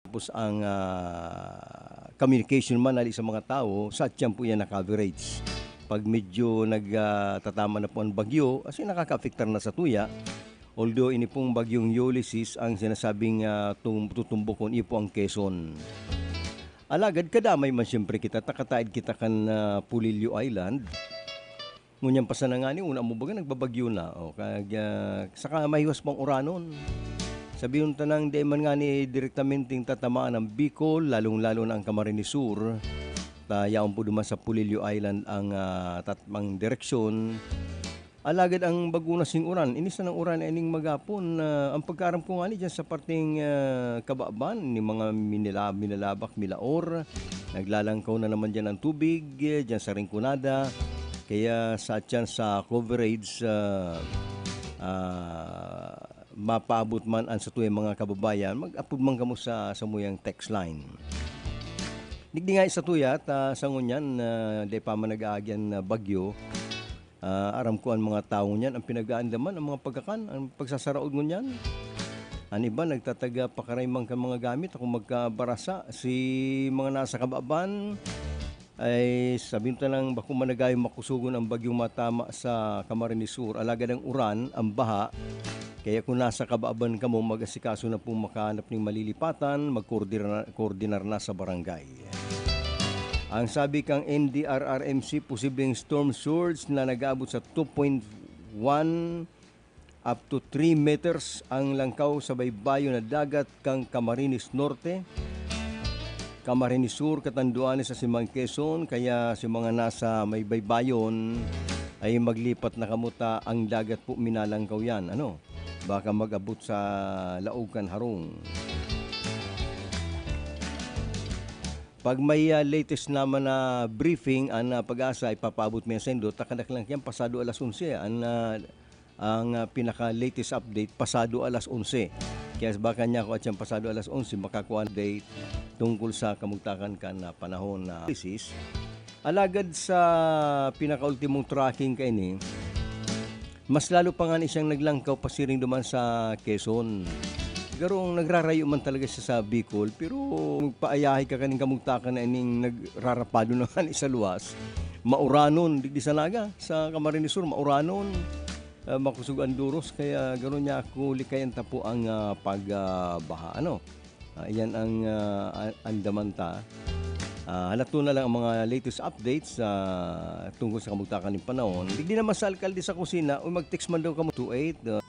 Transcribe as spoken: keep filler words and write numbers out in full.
Tapos ang, ah, communication man hali sa mga tawo, sa tiyan po yan na coverage. Pag medyo nag, ah, tatama na po ang bagyo, kasi nakakaapektar na sa tuya. Although ini pong bagyong Ulysses ang sinasabing, ah, tum-, tutumbokon, iyo po ang Quezon. Alagad kadamay man siyempre kita, takataid kita kan, ah, Polillo Island. Ngunyan pa sana ngani, una mo baga nagbabagyo na, o, kag, ah, saka mahiwas pang uranon. Sabihon ta nang dai man ngani direktamenteng tatamaan ang Bicol, lalong-lalo na ang Camarines Sur. Ta yaon po duman sa Polillo Island ang, ah, tatmang direksyon. Alagad ang bago na sing uran, ini sanang uran na ining maghapon, ah, ang pagkaaram ko ngani diyan sa parteng, ah, kababan ni mga Minila-, Minalabak, Milaor, naglalangkaw na naman diyan ang tubig, eh, diyan sa Rinconada. Kaya sa tiyan sa coverage, ah, ah, mapaabot man an satuyang mga kababayan, mag-apod man kamo sa samuyang text line. Digdi nga sa tuya, ta sa ngunyan, ah, dai pa man nag-aagi an, ah, bagyo. Ah, aram ko an mga tawo ngunyan, ang pinag-aandaman, ang mga pagkakan, ang pagsasaraod ngunyan. An iba, nagtataga pa karay man kan mga gamit, ako magkabarasa. Si mga nasa kababan, ay sabi ta lang, bako man nagayong makusogon ang bagyong matama sa Camarines Sur. Alagad ang uran, ang baha, kaya kung nasa kababan kamo, mag-asikaso na pong makahanap ning malilipatan, magkoordina-, koordinar na sa barangay. Ang sabi kang N D R R M C, posibleng storm surge na nag-aabot sa two point one up to three meters ang langkaw sa baybayon na dagat kan Camarines Norte, Camarines Sur, Catanduanes sa Simang Quezon, kaya si mga nasa may baybayon ay maglipat na kamo ta ang dagat po minalangkaw yan, ano? Baka mag-abot sa laog kan harong. Pag may, ah, latest naman na briefing, an, ah, PAGASA, ipapaabot mi yan saindo, ta kadaklan kaiyan pasado alas onse, an, ah, ang, ah, pinaka-latest update, pasado alas onse. Kaya baka niya ako at siyang pasado alas onse, makakuha update tungkol sa kamugtakan kan, ah, panahon na krisis. Alagad sa pinakaultimong tracking kaini, mas lalo pa ngani siyang naglangkaw pasiring duman sa Quezon. Garong nagrarayo man talaga siya sa Bicol, pero magpaayahay ka kaning kamugtakan na ining nagrarapado na ngani sa luwas. Mauranon, digdi sa Naga, sa Camarines Sur, mauranon. Ah, makusog ang duros, kaya garo niya ako likayan ta po ang, ah, pag, ah, baha. Ano? Ah, iyan ang, ah, a-, andaman ta. Ah, halaton na lang ang mga latest updates, ah, tungkol sa kamugtakan nin panahon. Digdi naman sa alkalde sa kusina, o mag-text man daw kamo two eight, ah,